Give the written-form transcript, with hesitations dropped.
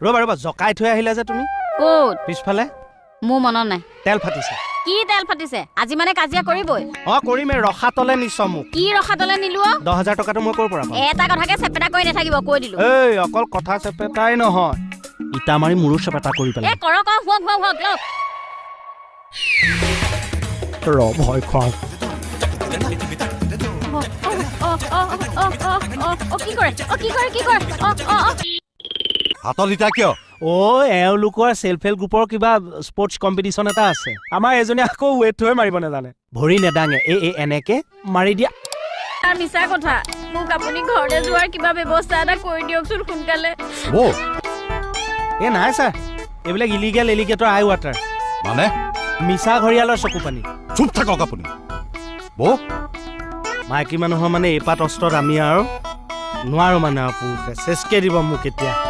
ৰ'বা ৰ'বা, জকাই থৈ আহিলা যে তুমি। ক'ত? পিছফালে। মোৰ মনত নাই। তেল ফাটিছে। কি তেল ফাটিছে? আজি মানে কাজিয়া কৰিবই। অ, কৰিমে, ৰসাতলে নিছ মোক। কি ৰসাতলে নিলো অ? 10,000 টকাটো মই ক'ৰ পৰা পাম? এটা কথাকে চেপেটা কৰি নাথাকিব, কৈ দিলো। এই, অকল কথা চেপেটাই নহয়, ইটা মাৰি মোৰো চেপেটা কৰি এ পেলাই। কৰক অ, শুৱক শুৱক শুৱক, লওক। ৰ, ভয় খুৱাওঁ। অ, অ, অ, অ, অ, অ, অ, কি কৰে? অ, কি কৰে, কি কৰে? অ, অ, অ। হাতত ইটা কিয়? অ', এওঁলোকৰ চেল্ফ হেল্প গ্ৰুপৰ কিবা স্পৰ্টছ কম্পিটিশ্যন এটা আছে। আমাৰ এজনী আকৌ ৱেট থৈ মাৰিব নাজানে, ভৰি নেদাঙে, এই এই এনেকে মাৰি দিয়া। তাৰ মিছা কথা। মোক আপুনি ঘৰলৈ যোৱাৰ কিবা ব্যৱস্থা এটা কৰি দিয়কচোন সোনকালে। বৌ। এ নাই ছাৰ, এইবিলাক ইলিগেল এলিগেটৰ আই ৱাটাৰ। মানে? মিছা ঘৰিয়ালৰ চকু পানী। চুপ থাকক আপুনি। বৌ। মাইকী মানুহৰ মানে এইপাত অস্ত্ৰত আমি আৰু নোৱাৰো, মানে আৰু পুৰুষে চেচকে দিব মোক এতিয়া।